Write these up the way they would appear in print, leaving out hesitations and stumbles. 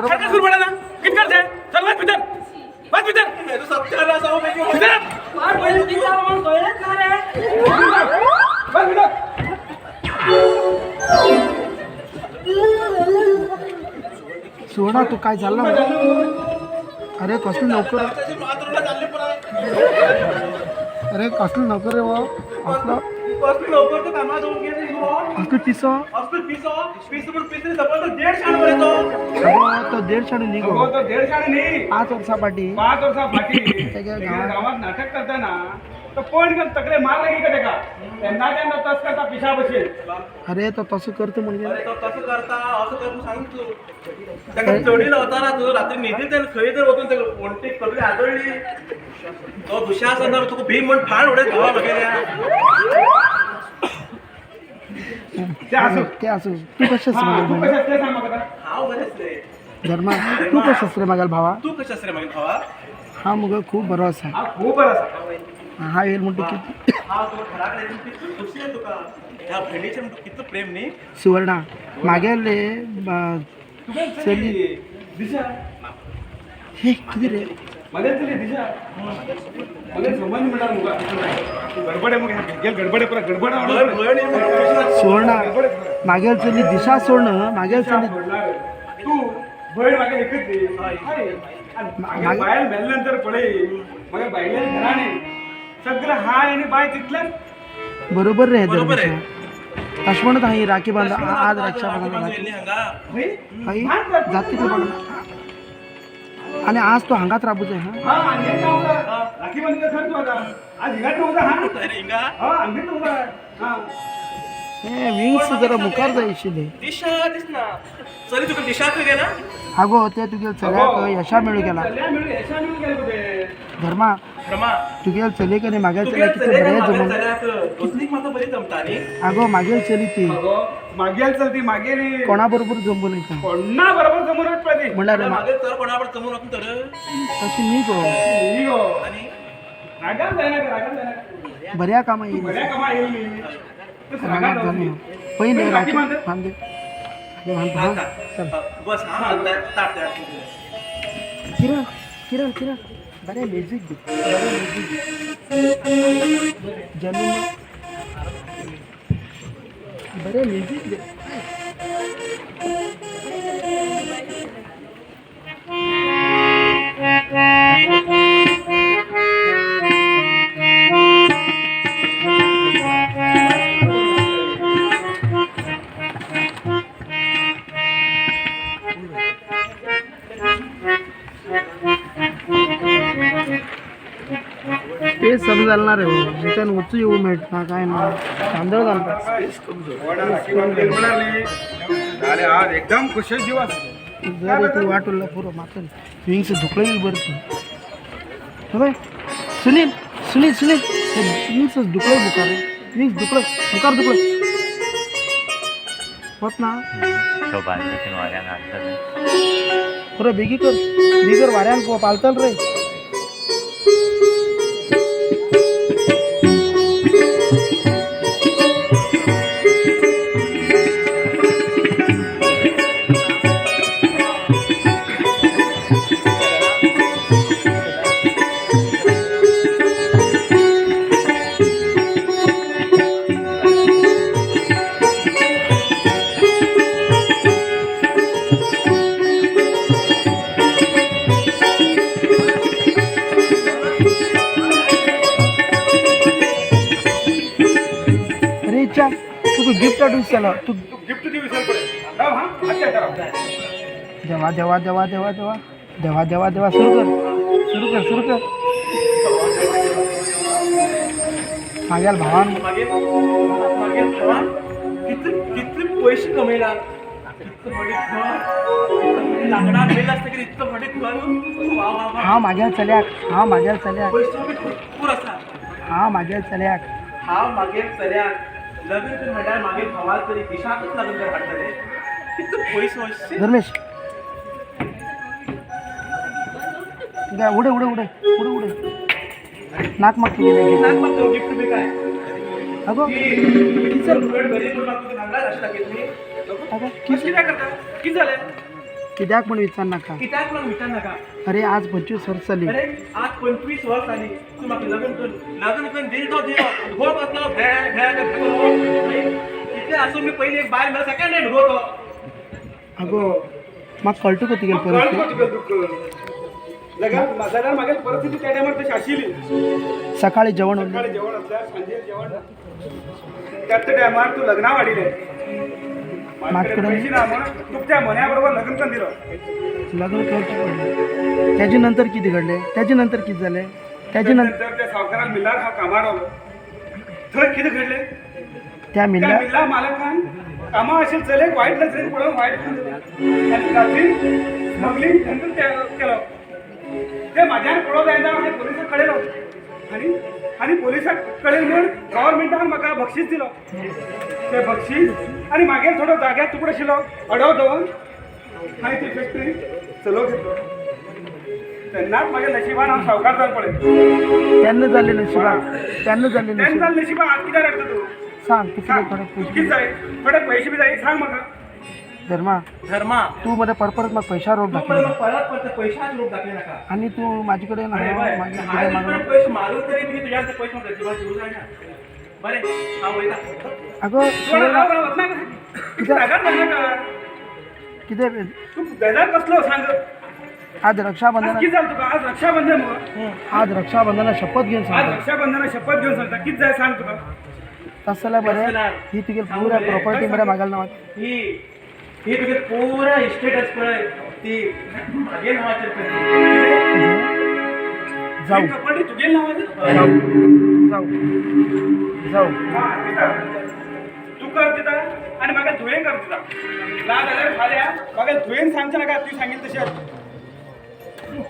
बरोबर. सारकें सुरू पडना कितें करचें? चल वच भितर, वच भितर. सत्यानाश हांव बेगीन. भितर. पयलीं दिसा म्हणून कळ्ळेंच ना रे. वच भितर. सुवर्णा, तू काय झालं? अरे कसलं नोकर? अरे कसलं नोकर रे हो असलं. कसली लवकर तू कामात जाऊन गेली? असलं पिसो. असलं पिसो, पीस पण पीस जवळ देड शाण बरेतो. अगो, तो देड शाणू न्ही अगो गो. तो देड शाणू न्ही. 5 वर्सां फाटीं. 5 वर्सां फाटीं तेगे तेगे गांवात. गांवात नाटक करतना तो कोण घेवन तकले मार लागी का तेका, तेन्ना तेन्ना तस करता पिशा भशेन. अरे तो तसं करता म्हणजे. अरे तो कसं करता, असं कर म्हणून सांग तू ताका. चढी लावता ना तू रात्री न्हिदीत तेन्ना खंय तर वचून ताका वण्टीक तकली आदळ्ळी. तो दुशासन तुका भीम म्हण फाण उडयत घावा मागेल्या. ते आसूं. ते आसूं, तू कशें आसा हा, मागील तूं भावा? कशें आसा तें सांग म्हाका आतां. हांव बरें आसलें. धर्मा, तूं कशें आसा रे मागेल भावा? तूं कशें आसा रे मागीर भावा? हा मुगो खूब बरो आसा. हांव खूब बरो आसा. हा येयल म्हणटा कितें. हांव तुका घरा कडेन कितलो खुशी आहे तुका, ह्या भयणीचेर म्हणटा कितलो प्रेम न्ही. सुवर्णा मागेले तुगेली चली. चली दिशा. हे कितें रे? म्हगेली चली दिशा, म्हगेले संबंद म्हणटार मुगो गडबड मुगे, गेल गडबड पुरा गडबड. भयण भयण ही म्हणून खुशी जाता. सुवर्णा, मागेल चली दिशा सोडण, मागेल चली. तू भयण म्हाका एकच दी. हय. आनी मागीर बायल मेले नंतर पळय, मगे बायले घराणे सगळं हाय आनी बाय तितलेंच. बरोबर रे. बरोबर आहे. धर्मेश, तशें म्हणत हांव राखी बांद आज राखी रक्षाबंधन. बांदून राखी. येयल्ली हांगा. हय. हय, जात तितलें पडना आनी आज तो हांगाच राबू जाय हा. हा, आनी एक काम कर. राखी बांदून खर तू आता आज हिंगाच उरता हा. अरे हिंगा. हा, हांगीच उरता हा. हे विंग्स जरा मुखार जाय आशिल्ले. दिशा दिसना चली, तुका दिशा खंय गेला? आगो, ते तुगेल चल्याक यशा मेळू गेला. चल्या मेळून यशा मेळून गेले तुगे. धर्मा. रमा. तुगेल चलयेक आनी मागेल तुगेल चल्याक कितलें चलयेक बरें आनी मागेल जमून. चल्याक कसलीक म्हाका बरी जमता न्ही. आगो, मागेल चली ती. अगो, मागेल चलती मागेली. कोणा बरोबर जमून वयता? कोणा बरोबर जमून वच पळय ती. म्हणल्यार मागेल चल कोणा बरोबर जमून वचून तर. तशें न्ही गो. ही गो. आनी रागान जायना का, रागान जायना. बऱ्या कामां येयली. बऱ्या कामा येयली तसं रागान रागान जावच जालें. न्ही. पयलें राखी राखी बांद. बांद, राखी बांद हा. चल. बस हा, ताट तयार कर. किरण, किरण, किरण, बरें म्युजीक दी, बरें म्युजीक दी. जन्म बरें म्युजीक दी. ते समजालना रे हो, त्यान वचू येऊ मेळटा काय ना, तांदळ घालता. राखी बांधली म्हणाली झाले, आज एकदम खुश दिवस. जर इथे वाट उरला पुरो मात्र विंग्स धुकळं येईल बरं तू. हे बाय सुनील, सुनील, सुनील, हे विंग्स धुकळं बुकार रे, विंग्स धुकळं बुकार, धुकळं होत ना. पुरो बेगी कर, बेगी कर, वाऱ्यान पालतल रे. अरे इच्छा, तुका गिफ्ट हाडून दिसतालो तू. तू गिफ्ट दी विसर पडे, राव हा, आत्या राव. देवा देवा देवा देवा देवा देवा देवा देवा, सुरू कर, सुरू कर, सुरू कर. मागेल भावान. मागीर मागीर भावान कितले कितले पयशे कमयला, कितलं व्हडलें घर, इतलं व्हडलें लांकडां मेल आसतकीर इतलं व्हडलें घर, वा वा वा. हांव मागेल चल्याक, हांव मागेल चल्याक. पयसो बी भरपूर आसा. हांव मागेल चल्याक. हांव मागीर चल्याक लग्न कर म्हणल्यार मागीर भावाक तरी दिशाकच लग्न कर हाडटले. कितलो पयसो शी. धर्मेश गा, उडे उडे उडे उडे उडे, नाक माग तुगेलें. नाक मागतो गिफ्ट बी काय. अगो. ती घरी करून मागतो, भांगराच अशें दाखयतली. अगो. कसली काय करता, कितें जालें? कित्याक म्हण विचार नाका. कित्याक म्हणून विचार नाका. अरे आज 25 वर्स जाली. अरे आज 25 वर्स जाली तूं म्हाका लग्न कर, लग्न करून दिल तो दिलो, घोव कसलो घे घे कितें आसूं मी पयलीं एक बायल मेळ्ळ्या सेकंड हँड घोव तो. अगो म्हाका कळटा गो तुगेली परिस्थिती. तुगेलें दुःख लग्न जाल्यार मागीर परिस्थिती त्या टायमार तशी आशिल्ली. सकाळी जेवण उरलें. सकाळी जेवण असल्यार सांजे जेवण त्याच टायमार तूं लग्ना वाडिल्लें. माझ्याकडे पैसे ना म्हणून तुका त्या म्हन्या बरोबर लग्न करून दिलो. लग्न करचें पडलें. त्याच्या नंतर कितें घडलें? त्याच्या नंतर कितें जालें? त्याच्या नंतर नंतर त्या सावकारान मिल्लार हांव कामार रावलो. थंय कितें घडलें? त्या त्या मिल्ला मिल्ला मालकान कामा अशें चलयेक वायट नजरेन पळोवन वायट आनी रात्री स्मगलींग धंदो केलो. ते म्हाज्यान पळोवंक जायना हांवें पोलिसाक कळयलो आनी आनी पोलिसाक कळयलें म्हूण गव्हर्मेंटान म्हाका बक्षीस दिलो. ते बक्षीस आनी मागीर थोडो जाग्यार तुकडो आशिल्लो अडव दवरून हांवें ती फॅक्टरी चलोवंक घेतलो. तेन्नाच म्हाज्या नशिबान हांव सावकार जावन पळय. तेन्ना जालें नशिबाक, तेन्ना जालें तेन्ना नशिबाक. जालें नशिबाक. आज कित्याक रडटा तूं? सांग तूं कितें सांग थोडे कितें पयशे जाय? थोडे पयशे बी जाय सांग म्हाका. धर्मा, धर्मा, तूं मरे परत परत म्हाका पैशा रोग तूं दाखयला. मला परत परत पैशाच रोग दाखय नाका. आनी तूं म्हाजे कडेन अरे बाय, मागीर हांवें कितें तुजे मागला? कडेन पयशे मागले तरी बी तुज्यान ते पयशे म्हाका अजिबात दिवंक जायना. बरें हांव वयता. अगो थोडो राव राव वचनाका. कितें रागार जायनाका. कितें तूं बेजार कसलो सांग. आज आज रक्षाबंधन. कितें जालें तुका? आज रक्षाबंधन मगो. आज रक्षाबंधना शपथ घेवन आज सांगता. रक्षाबंधना शपथ घेवन सांगता. कितें जाय सांग तुका. तशें जाल्यार बरें ही तुगेली पुराय प्रॉपर्टी मरे मागेल ना. ही ही तुगे पुरा इस्टेट आसा पळय ती म्हागे नांवाचेर कर. जाऊ प्रॉपर्टी तुगे नांवाचेर? जाऊ जाऊ जाऊ. हां दिता तूं कर दिता आनी म्हाका धुवेन कर दिता. ना जाल्यार फाल्यां म्हाका धुवेन सांगचें नाका तूं सांगिल्लें तशें.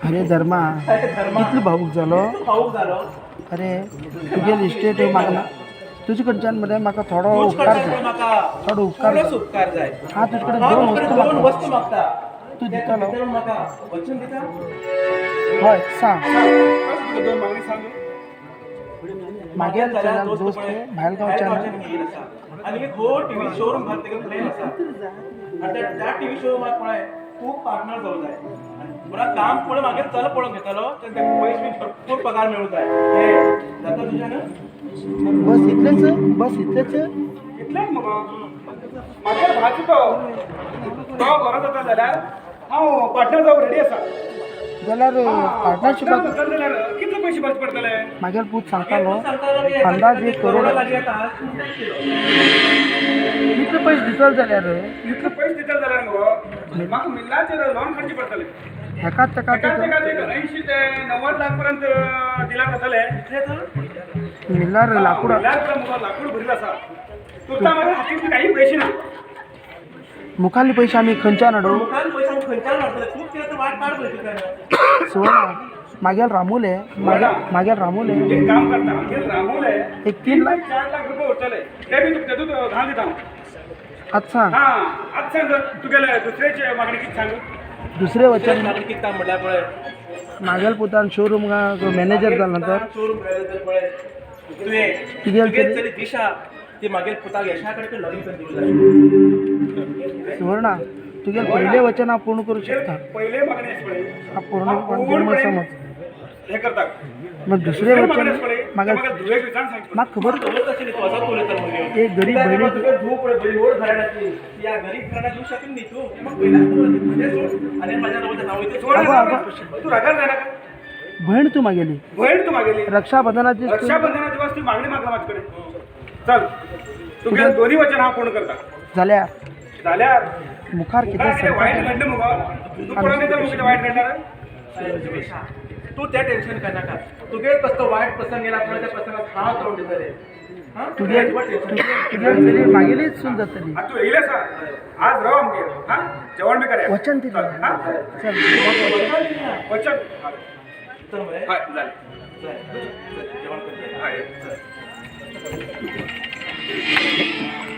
अरे धर्मा, कितलो भावूक जालो. भावूक जालो. अरे तुगेली इस्टेट मागना तुजे कडच्यान मरे म्हाका थोडो तूच उपकार कडच्यान जाय. म्हाका थोडो उपकार थोडोच जाय. उपकार जाय. हांव तुजे कडेन हांव दोन तुजे वस्तू कडेन दोन मागता. वस्तू मागता. तूं दितलो? दितलो म्हाका वचन दिता? हय सांग. कसं तुका दोन मागणी सांग. मागेल चल्यान दोस्त भायल गांवच्यान. आनी एक व्हड टीव्ही शोरूम घाल तेगे प्लेन आसा. आनी त्या टीव्ही शोरुमात पळय तूं पार्टनर जावं जाय. आनी पुरा काम पळय मागीर चलो पळोवंक घेतलो तेन्ना तेका पयशे बी भरपूर पगार मेळूं जाय. हें जाता तुज्यान? बस इतलेंच, बस इतलेंच. इतलेंच मगो. म्हाका भाजी तो तो बरो जाता जाल्यार हांव पार्टनर जावं रेडी आसा. जाल्यार पार्टनरशिपाक जाता जाल्यार कितले पयशे भरचे पडटले? मागेल पूत सांगतालो सांगतालो की अंदाज 1 करोड. लागीं येता. इतले पयशे दितलो जाल्यार इतले पयशे दितले जाल्यार मगो म्हाका मिल्लाचेर लोन काडचें पडटलें. हेकाच तेका एकाच एकाच 80 ते 90 लाख पर्यंत दिल्यार जातले. मिल्लार लाकूड मिल्लार मगो लाकूड भरील आसा. तुर्ता म्हाका हातीन काही पयशे ना. मुखाल्ले पयशे आमी खंयच्यान हाडू? मुखार पयशे आमी खंयच्यान हाडटले? खूब कितें तर वाट काड पळय तुका. सुवर्णा मागेल रामुले, मागेल रामुले एक काम करता आमगेर रामुले एक 3 लाख 4 लाख रुपये उरतले ते बी तुका तेतूंत घाल दिता हांव. आतां सांग. हां आतां सांग तुगेले दुसरेचे मागणी कितें सांग. दुसरे वचन मागणी कितें काम म्हणल्यार पळय मागेल पुतान शोरूम मॅनेजर जाल्या नंतर शोरूम घायले तर पळय तुवें तुगेल तुगेल चली दिशा ती मागीर पुताक यशा कडेन लग्न करून दिवंक जाय. सुवर्णा तुगेल पयलें वचन हांव पूर्ण करूं शकता. पयले मागणी आसा पळय हांव पूर्ण करून समज हें करता. मग दुसरे वचन म्हाका मागीर धुवेक विचारून सांग. म्हाका खबर खबर आशिल्ली तूं असोच उलयता म्हणून. एक गरीब भयणी तुका धूव पळय बरी व्हड घराण्याची या गरीब घराण्यात दिवंक शकत न्ही तूं. मग पयल्याच तुजें सोड आनी म्हाज्या बरोबर हांव वयता. सोड अगो, अगो. तूं रागार जायनाका. भयण तूं मागेली भयण तूं मागेली रक्षाबंधनाची रक्षाबंधना दिवस तूं मागणी मागला म्हाजे कडेन. चल तुगेले दोन्ही वचन हांव पूर्ण करता. जाल्यार जाल्यार मुखार कितें मुखार कितें वायट संकट घडलें मगो तूं पळोवन येतलो मगो कितें वायट घडल्यार. तूं तें टेन्शन करनाका. तुगेर कसलो वायट प्रसंग येयला पळय त्या प्रसंगाक हांव तोंड दितलें. तुगेल तुगेल चली मागेलीच सून जातली. आतां तूं येयलें आसा आज राव आमगेर. हां जेवण बी करया. वचन दिलें. हां चल वचन. चल मरे. हय जालें. चल, चल, जेवण करया. हय. चल.